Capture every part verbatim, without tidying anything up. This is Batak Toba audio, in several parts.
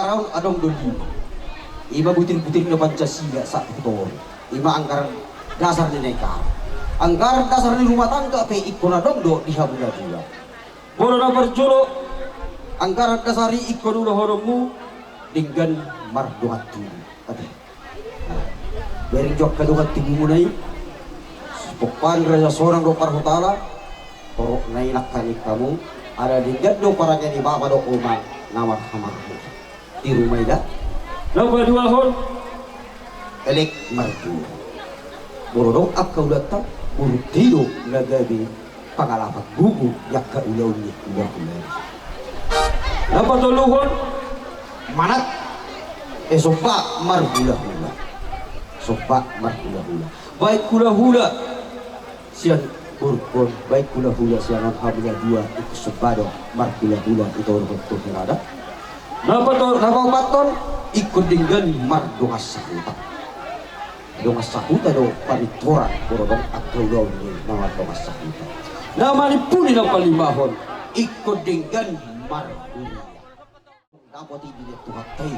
Raun adong do lima. Ima butir-butir na Pancasila saat betul. Ima anggaran dasar ni negara. Anggaran dasar ni rumah tangga pe ingkon adong do di hamu na dua. Molo na parjolo, anggaran dasar i ingkon ulaononmu denggan mardongan tubu. Ate. Bereng jo angka dongan tubumuna i. Pomparan raja sonang do parhutala. Torop na i nangkaning hamu. Ala denggan do parange ni bapa dohot omak na marhamaranggi. Di rumah i da. Na paduahon. Elek martua. Molo adong angka ulaonta, borunta i do na gabe pangalapan gogo di angka ulaon ni hulahula i. Na patoluhon. Manat. Eh, somba marhulahula. Somba marhulahula. Baik hulahula sian borungkon, baik hulahula sian on, hamu na dua ingkon somba do marhulahula di toruhon tu hela da. Na pato-, na paopathon, ingkon denggan mardongan sahuta. Dongan sahuta do panintoran molo adong angka ulaon ni na mardongan sahuta. Na manimpuli na palimahon, ingkon denggan marhuria. Dapot i di Tuhanta i.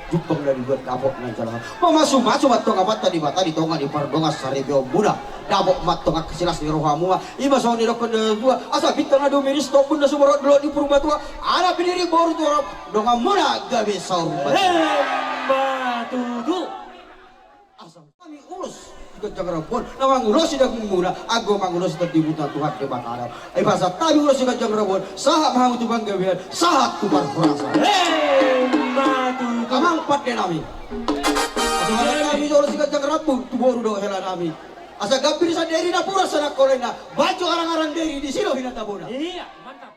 Jumpang na di luat dapot na di jalahan. Mamasu-masu ma antong Amanta Debata di tonga ni pardongan saripeonmuna. Dapot ma antong angka silas ni rohamuna. Ima songon nidokkon ni natua-tua, asa bintang na dumiris, tombun na sumorop, dolok ni Purbatua, anak piniri boru tu rap, donganmuna gabe saur matua. Emma tutu. Asa hami ulos di ganjang rambu on, na mangulosi dagingmuna, anggo mangulosi tondimuna Tuhan Debata do. Ai asa hami ulos di ganjang rambu on, sahat ma hamu tu panggabean, sahat tu parhorasan. Emma tutu. Amang pande nami. Asa hami ulos di ganjang rambu, tu boru dohot hela nami. Asa gambir sandiri na pura sanangkolena, bajo arang-arang diri di silo hinatabona. Iya, mantap.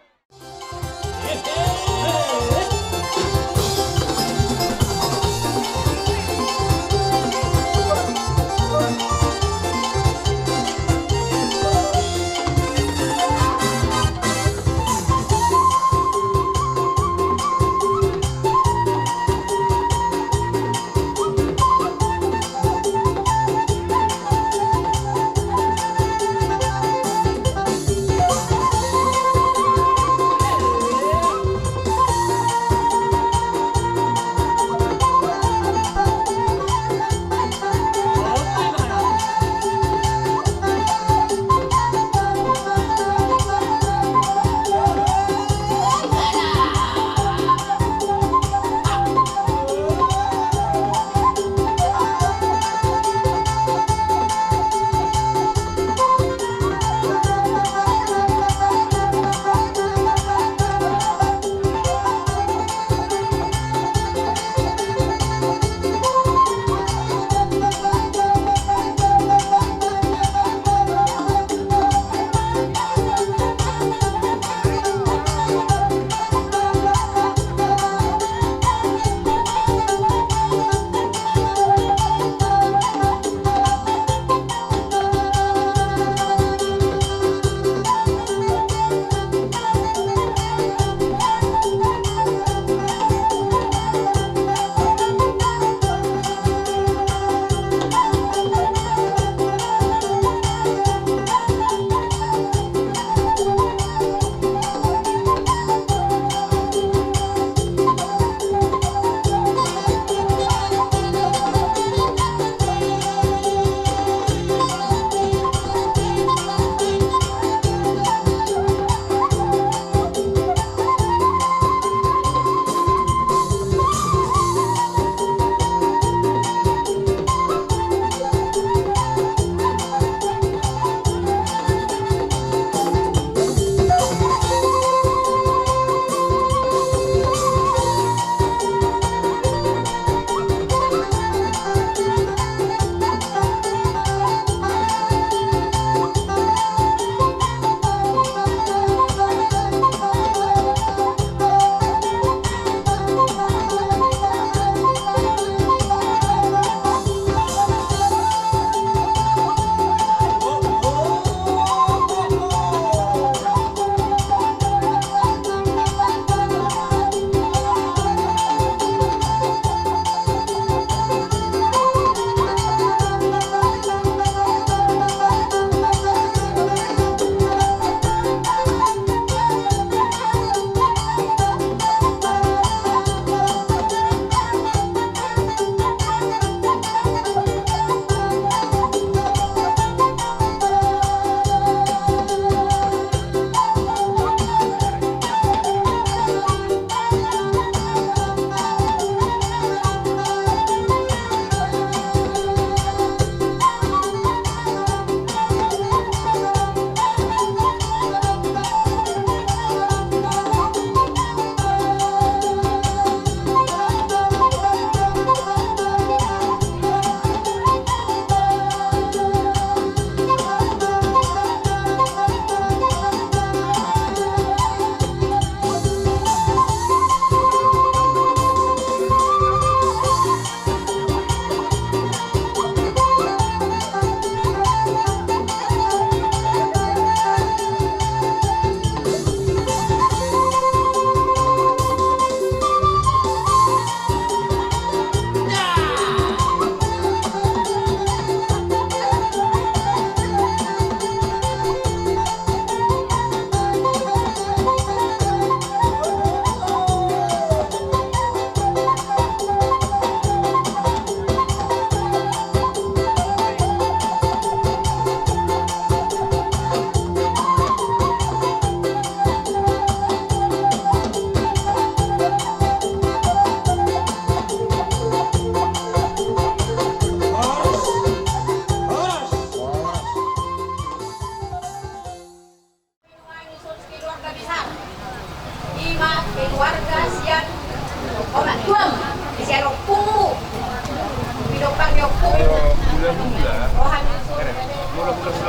Roha ni suhut,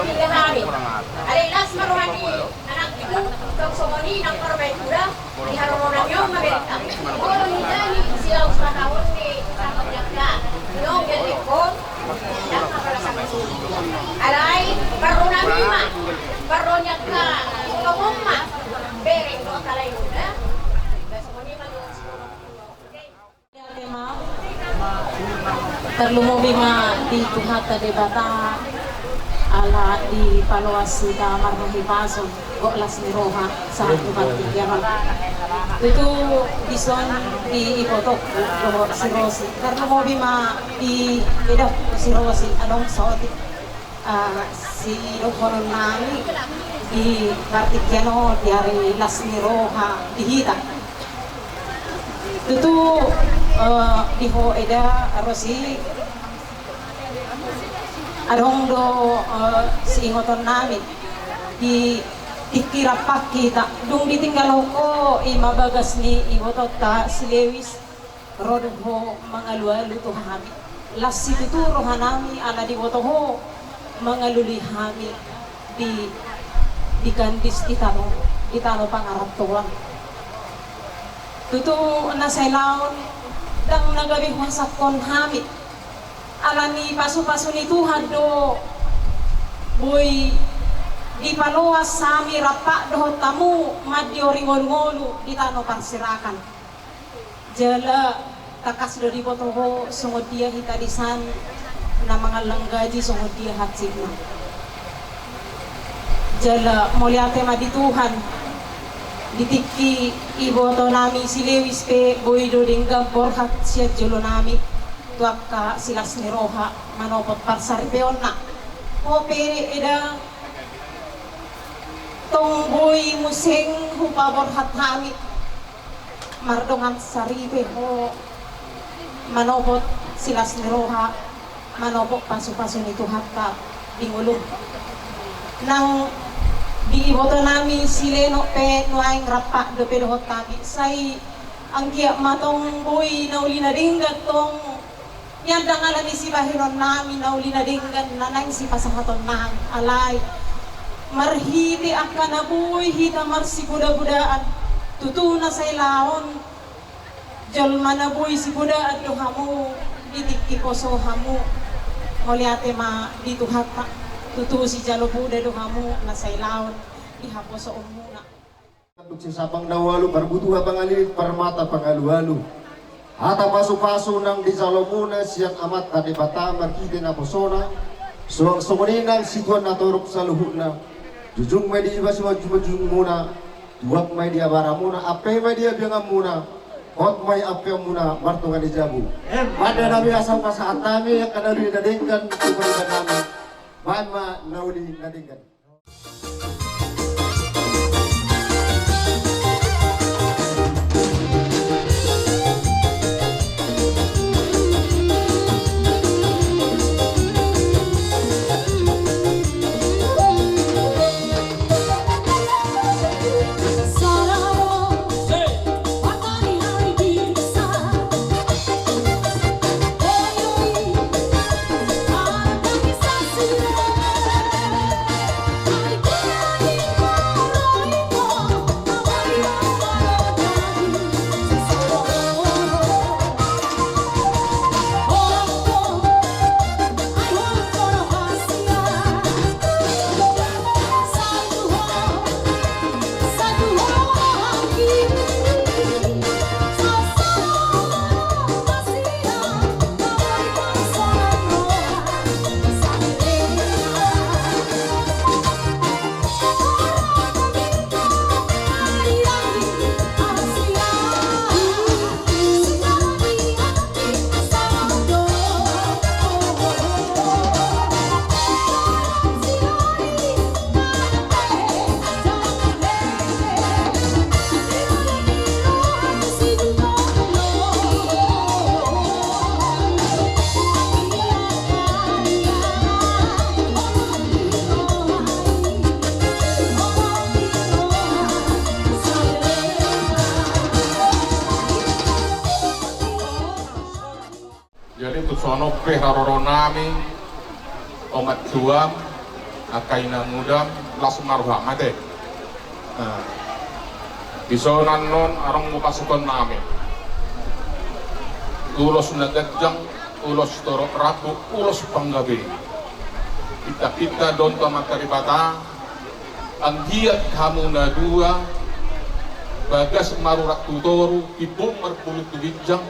tiga hari. Alai las ma roha ni anak itu, tong songon i nang parbaen kuda, di haroro nami on ma berita. Molo ninna ni silaus patahon ni sangkot jangka, nong gelek on, ndang ma pala sangkot. Alai parro nami ma, parro ni angka tong on ma, bereng do alai kuda. Songon i ma do. Tarlumobi ma di Tuhanta Debata, ala dipaloas hita marhahipason, gok las ni roha sahat tu partingkian on. Tutu dison di ibotongku dohot si Rosi. Tarlumobi ma di edangku si Rosi, adong saotik. Ah, sidohonon nami di partingkian on di ari las ni roha di hita. Tutu, eh, di ho eda Rosi, adong do, eh, siingoton nami di tingki rap hita, dung ditinggalhon ho i ma bagas ni ibotonta si Lewis. Ro do ho mangalualu tu hami. Las situtu roha nami ala diboto ho mangalului hami di, di gandis di tano, di tano pangarantoan. Tutu na sai laon ndang na gabe huasaphon hami. Ala ni pasupasu ni Tuhan do boi dipaloas hami rap dohot hamu mandiori ngolungolu di tano parserakan. Jala tangkas do diboto ho songon dia hita disan na mangallang gaji, songon dia hansitna. Jala mauliate ma di Tuhan, di tingki iboto nami si Lewis pe boi do denggan borhat sian jolo nami tu angka silas ni roha manopot parsaripeonna. Ho pe eda, tong boi muse hupaborhat hami mardongan saripe ho manopot silas ni roha, manopot pasupasu ni Tuhanta di ngolum. Nang di iboto nami si Leno pe nuaeng rap dope dohot hami, sai anggiat ma tong boi na uli na denggan tong. Ia ndang ala ni sibahenon nami na uli na denggan na naeng sipasahaton nami, alai marhite angka na boi hita marsigodagudaan, tutu na sai laon jolma na boi sigodaan do hamu di tingki poso hamu. Mauliate ma di Tuhanta, tutu sijalo poda do hamu na sai laon di haposoonmuna. Tanduk sisabang na ualu, parbutuha pangalilit, parmata pangalualu. Hata pasupasu nang dijalomuna sian Amanta Debata marhite naposona, suang songon i nang situan na torop saluhutna. Jujung ma i di iba simanjujungmuna, tuak ma i di abaramuna, ampe ma i di abianganmuna, hot ma i ampeonmuna martonga ni jabu. Em, mada nami asa pasahat hami angka na uli na denggan tu pariban nami. Baen ma na uli na denggan. Jadi tu sonon pe haroro nami, Omak tuam, angka inang mudam, las ma roham ate. Nah, dison annon adong mupasukhon nami ulos na ganjang, ulos torop rambu, ulos panggabean. Pinta-pinta do on tu Amanta Debata, anggiat hamu na dua, bagas marurat tu toru, timbul marpulung tu ginjang,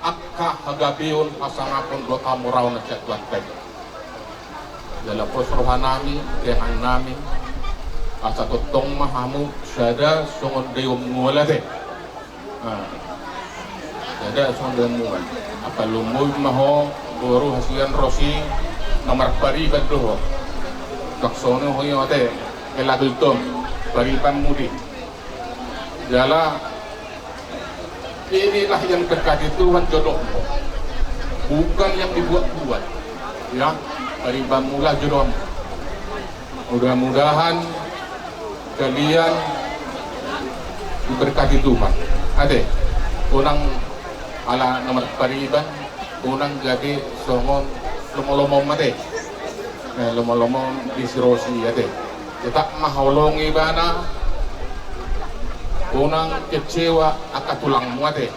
angka hagabeon, hasangapon dohot hamoraon na sian Tuhanta i. Jala pos roha nami, dehan nami, asa tongtong ma hamu sada songon daion mual ate. Nah, sada songon daion mual. Apa lumboi ma ho, boru hasian Rosi, na marpariban do ho. Taksono ho i ate, elak iltom, pariban mudi. Jala inilah yang berkati Tuhan jodohmu, bukan yang dibuat-buat. Ya, pariban mula jodohmu. Mudah-mudahan kalian diberkati Tuhan. Ate, unang ala nomor pariban, unang gabe songon lomo-lomo mate. Eh, lomo-lomo di si Rosi ate. Tetap maholong ibana, unang kecewa angka tulangmu ate.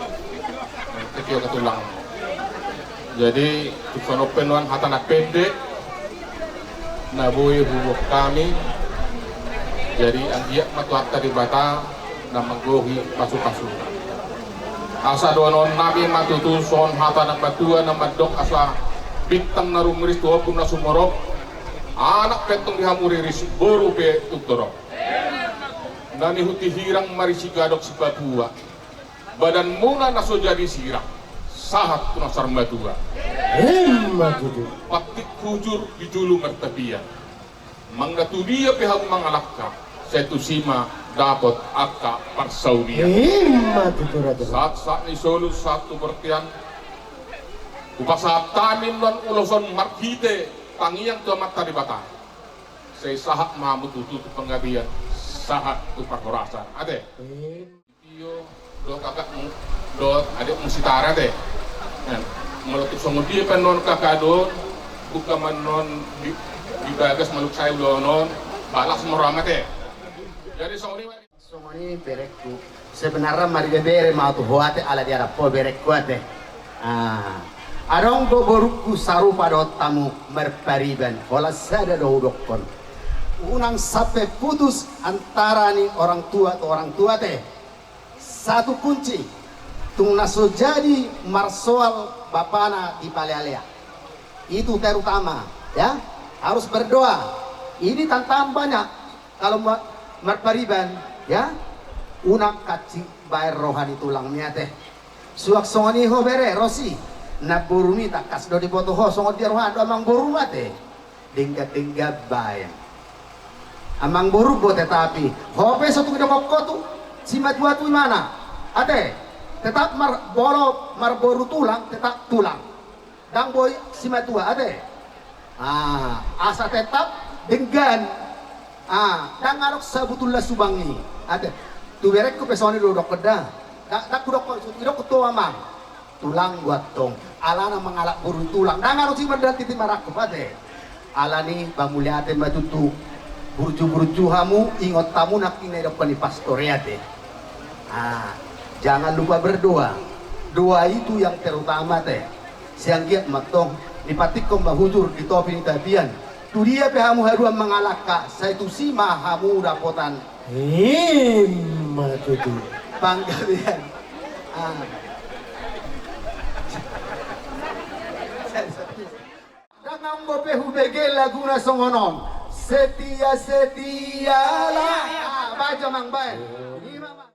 Kecewa angka tulangmu. Jadi, tung songon pe nuan hata na pendek, na boi huboan hami, jadi anggiat ma Tuhanta Debata na manggohi pasu-pasu. Asa dohonon nami ma tutu songon hata na matua na mandok asa bintang na rumiris tu ombun na sumorop, anak pe antong di hamu riris, boru pe tung torop. Na nihuti hirang marisi gadok si Papua. Badanmuna na so jadi sirang, sahat tu na saur matua. Ima tutu. Patik hujur di julu martapian. Manang na tu dia pe hamu mangalangka, sai tusi ma dapot angka parsaulian. Ima tutu, Raja. Sahat-sahat ni solu sahat tu bontean. Hupasahat hami nuan ulos on marhite tangiang tu Amanta Debata. Sai sahat ma hamu tutu tu panggabean, sahat tu parhorasan. Ate. Ima. Tio dohot kakakmu dohot adikmu si Tara ate. Nah, molo tung songon dia pe annon kakak do on, buka ma annon di, di bagas maluk sai ulaon on, balas ma roham ate. Jadi songon i ma. Songon i berengku. Sebenarna maribebere ma au tu ho ate, ala diarap ho berengku ate. Ah. Adong do borungku sarupa dohot hamu marpariban, holan sada do hudokkon. Unang sampe putus antara ni orang tua tu orang tua ate. Satu kunci, tung na so jadi marsoal bapana dipalealea. Itu terutama, ya, harus berdoa. Ini tantangan banyak kalau ma-, marpariban, ya, unang kancing baen roha ni tulangmi ate. Suang songon i ho bere, Rosi, namborumi tangkas do diboto ho, songon dia roha do amangborum ate. Denggan-denggan baen. Amangborum bo, tetapi ho pe so tung didokkon ho tu simatua tu imana. Ate, tetap mar-, molo marboru tulang, tetap tulang. Ndang boi simatua, ate. Ah, asa tetap denggan. Ah, ndang adong sabutulna subang i. Ate, tu berengku pe songon i do hudokkon da. Ndang, ndang hudokkon, hudokkon tu amang. Tulangku antong, alana mangalap boru tulang. Ndang adong si mandaltiti marangkup ate. Alani i, ba mauliate ma tutu. Burju-burju hamu, ingot hamu nangkin na didokkon ni pastor i ate. Ah, jangan lupa berdoa. Doa itu yang terutama ate. Sai anggiat ma antong, dipatikkon ma hujur di topi ni tapian. Tu dia pe hamu haduan mangalangka, sai tusi ma hamu dapotan. Ima tutu. Panggabean. Ah. Ndang anggo pe hubege laguna songon on. Setia, setialah. Ah, baja mang baen. Ima ma.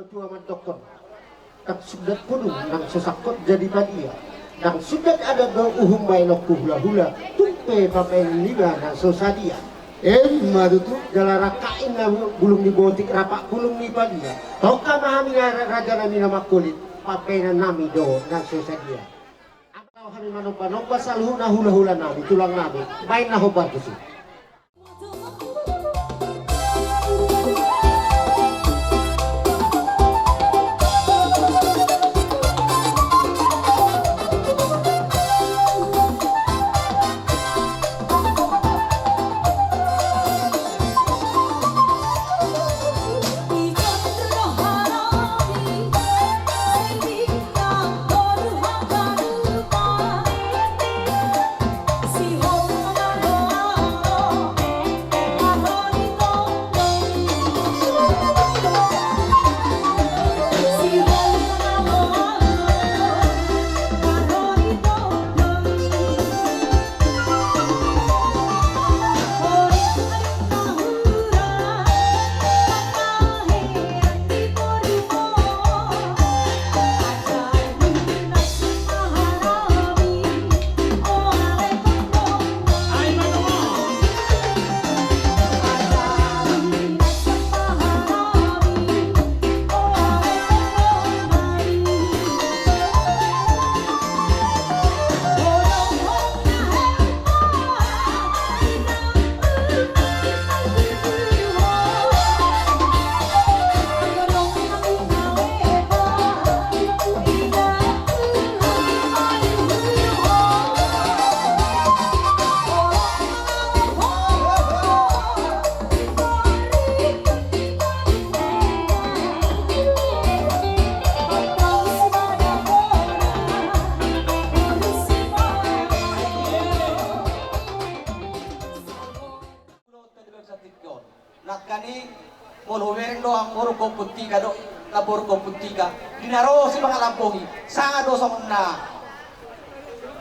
Tua mandokkon, ndang sundat pudun nang so sangkot jadi padia. Ndang sundat adat do uhum baenonku hulahula, tung pe pambaenan niba na so sadia. Emma tutu. Jala rangkak inna bulung ni botik, rapak bulung ni padia. Tongka ma hami na ra-, raja nami na mangkulit, pambaenan nami do na so sadia. Anggo hami manombanomba saluhutna hulahula nami, tulang nami, baen na hombar tusi. Nangkaning molo hubereng do amangboru Ompuntika do, namboru Ompuntika, di na ro sipangalambongi, sanga do songon na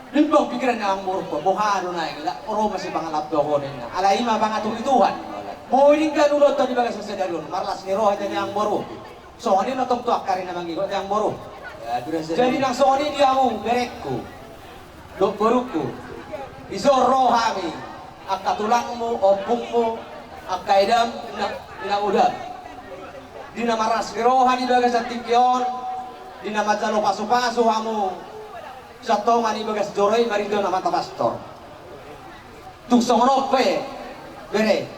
bimbang pikiran ni amangboru, boha do naeng, ro ma sipangalambongi ninna. Alai i ma pangatur ni Tuhan. Boi denggan ulaonta di bagasan sadari on, marlas ni roha hita ni amangboru. Songon i na tong tu angka ari na mangihut ni amangboru. Jadi nang songon i di hamu berengku dohot borungku, dison ro hami, angka tulangmu, ompungmu, angka edam, ina, ina udam. Di na marlas ni roha di bagasan tingki on, di na manjalo pasupasu hamu, satonga ni bagas joro i marhite amanta pastor. Tung songon on pe, bere,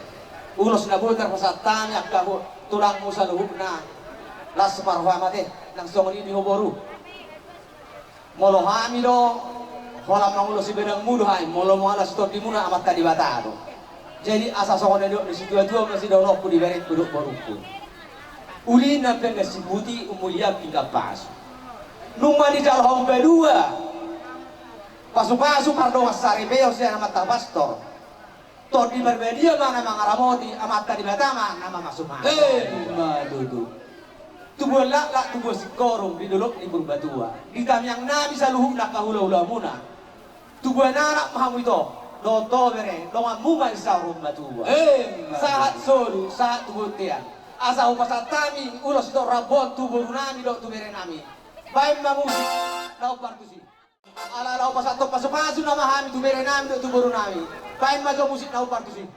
ulos na boi tarpasahat hami angka hu-, tulangmu saluhutna, las ma roham ate, nang songon i di ho boru. Molo hami do, holan mangulosi badanmu do hami, molo mangulosi tondimuna Amanta Debata do. Jadi asa songon na nidok ni situatua ma sidohononku di berengku dohot borungku. Uli na pinggan siputi, umuli na pinggan pasu. Nunga dijalo hamu badua pasupasu pardongan saripeon sian amanta pastor. Tondi Parbadia ma na mangaramoti, Amanta Debata ma na mamasumasu. Emma tutu. Tubuan laklak, tubuan singkoru di dolok ni Purbatua. Di tangiang nami saluhutna angka hulahulamuna. Tubuan anak ma hamu ito, dohot ho bere, donganmu ma i saur matua. Emma. Sahat solu, sahat tu bontean. Asa hupasahat hami ulos dohot rambu on tu boru nami dohot tu bere nami. Baen ma musik na hombar tusi. Ala laho pasahathon pasupasu nama hami tu bere nami dohot tu boru nami. Baen ma jo musik na hombar tusi.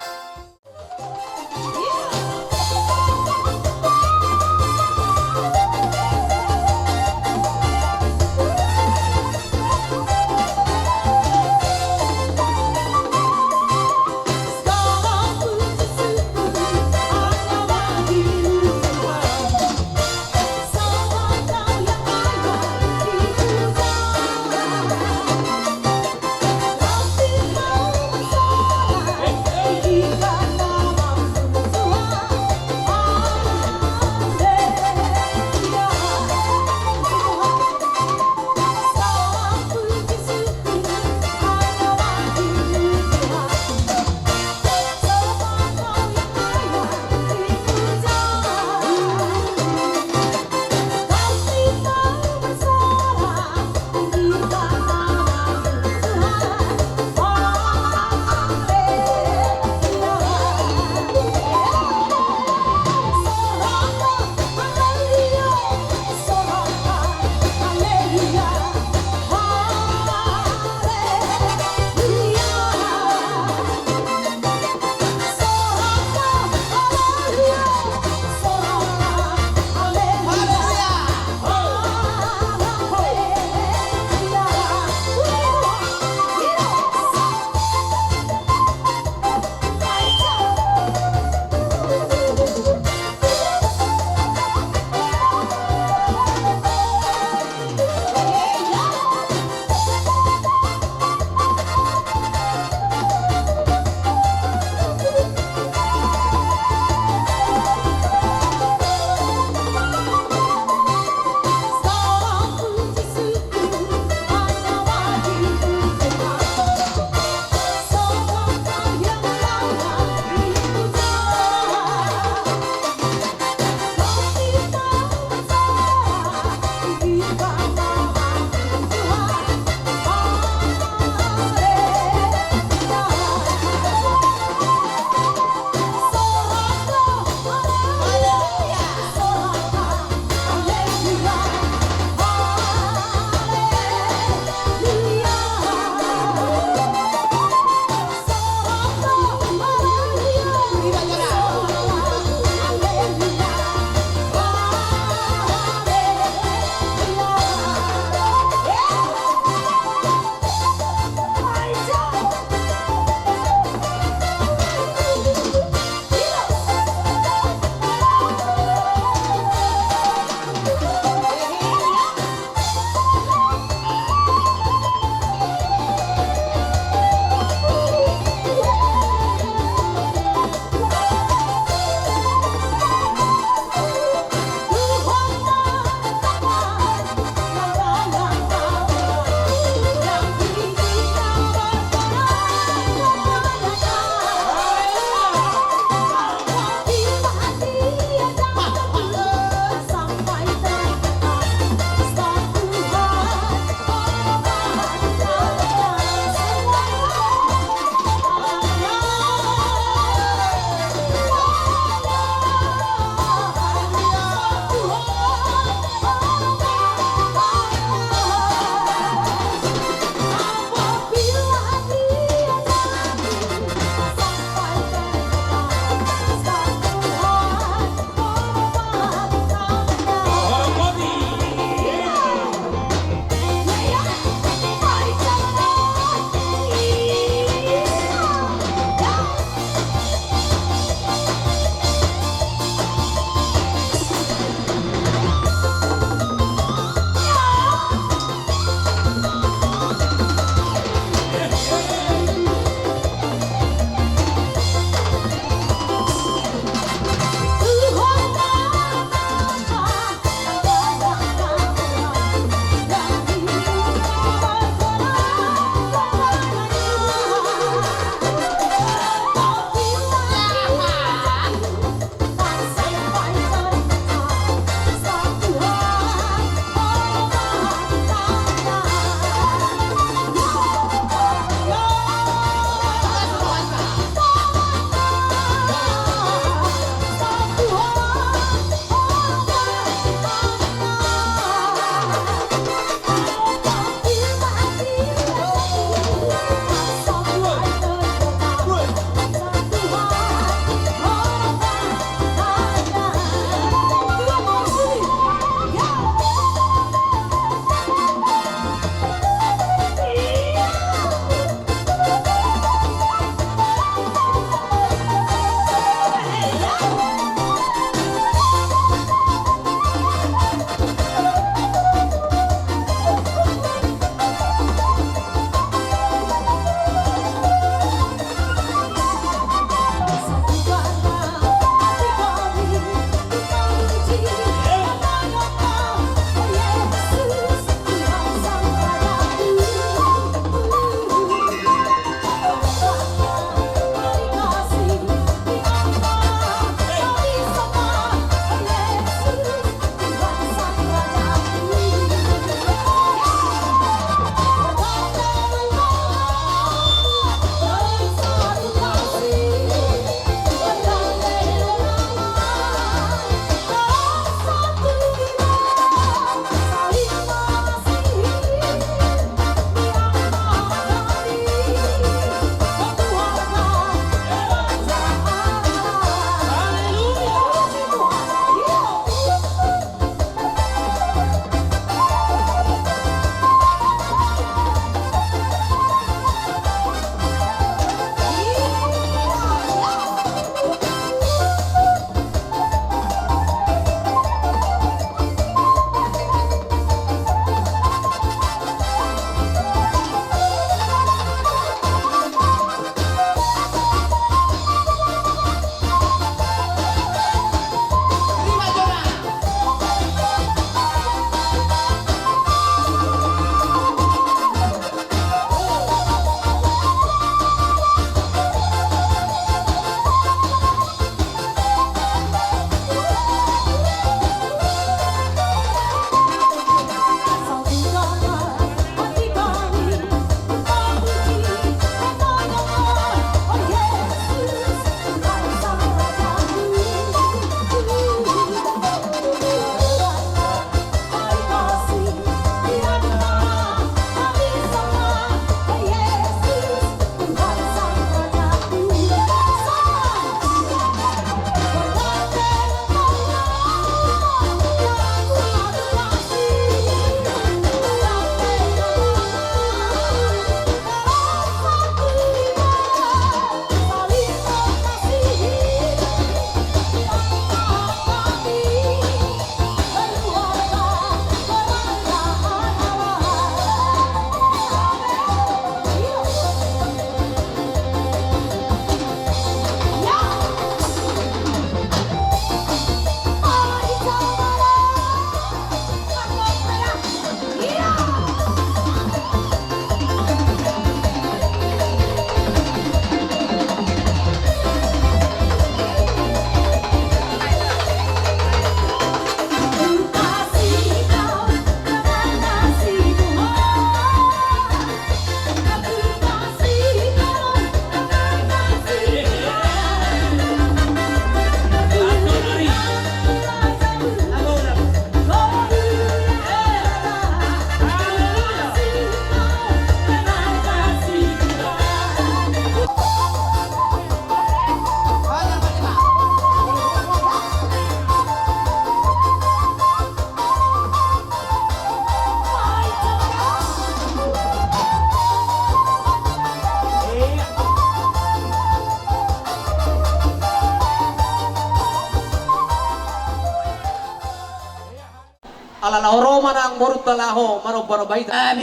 Ala laho ro ma nang borunta laho manomba-nomba hita.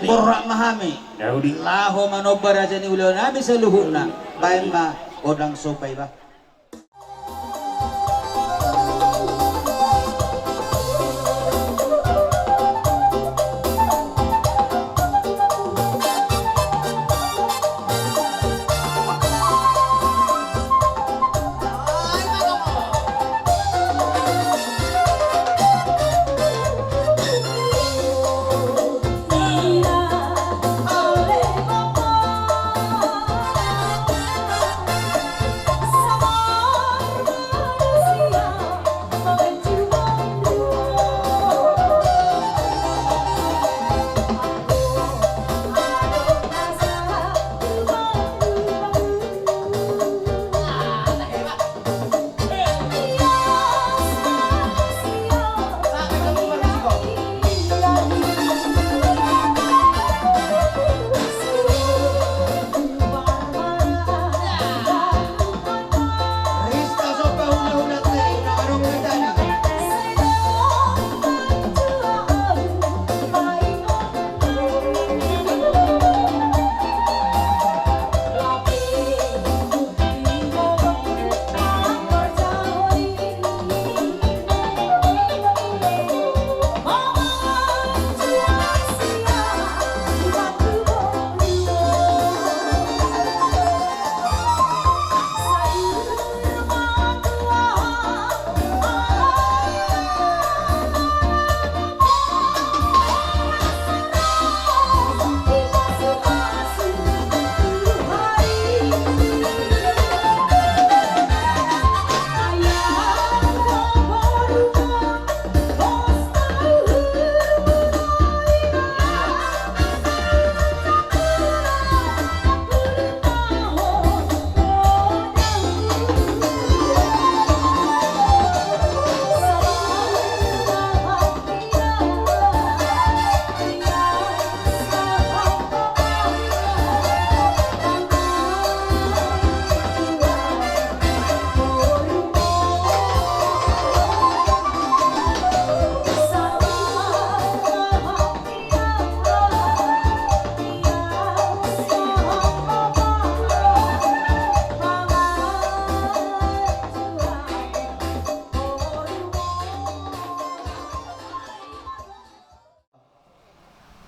Borat ma hami. Laho manomba raja ni ulaon nami saluhutna. Baen ma gondang somba iba.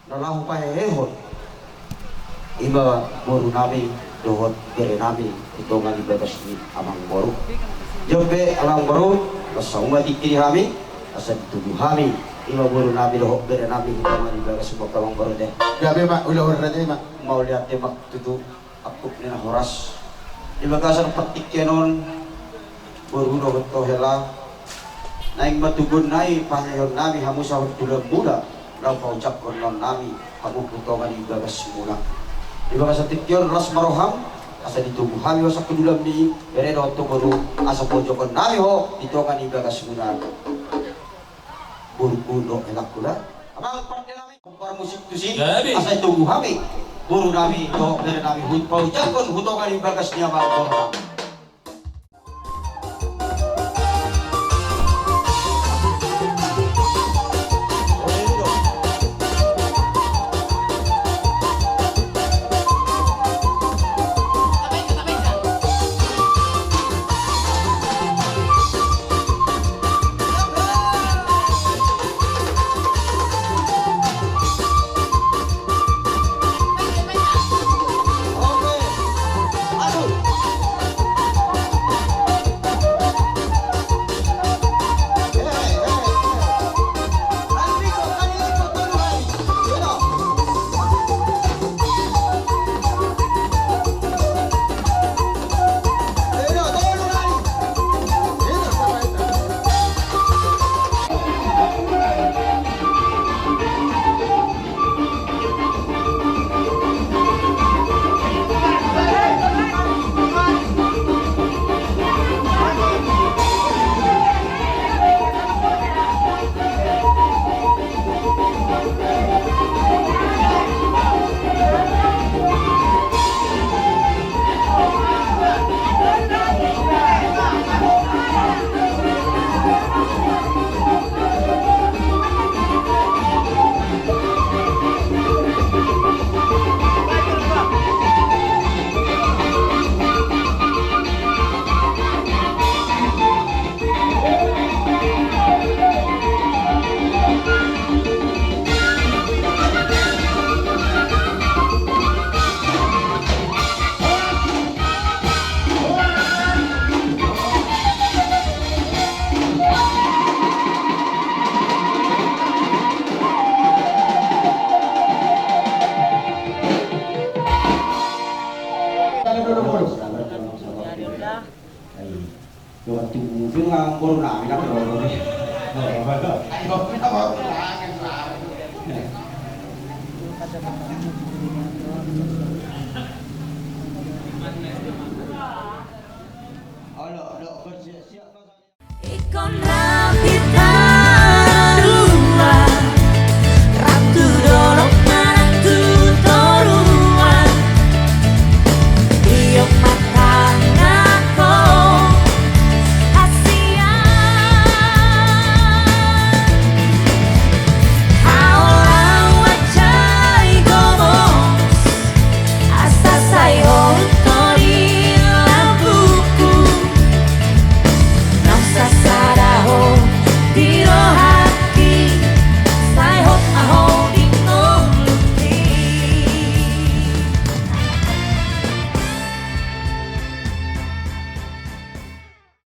Na laho pahehehon ima boru nami dohot bere nami di tonga ni bagas ni amang boru. Jompe amang boru, las hamu ma tingki di hami, asa ditubu hami ima boru nami dohot bere nami di tonga ni bagas ni amang boru de. Gabe ma ulaon raja i ma. Mauliate ma tutu. Angkup ni na horas. Di bagasan partingkian on, boru dohot hela, naeng ma tubuan nai pahehehon nami hamu sahat tu ulaon muna, laho paucaphon nami hamu tu tonga ni bagas muna. Di bagasan tingki on las ma roham, asa ditubu hami horas tu ulaon ni bere dohot tu boru, asa paucaphon nami ho di tonga ni bagas muna. Boruku dohot helangku da. Amang pande nami, kompar musik tusi. Jadi. Asa ditubu hami boru nami dohot bere nami, hupaujak tu tonga ni bagas ni amang boru nami. Boru nami na boru ni. Ayo, na boru nami.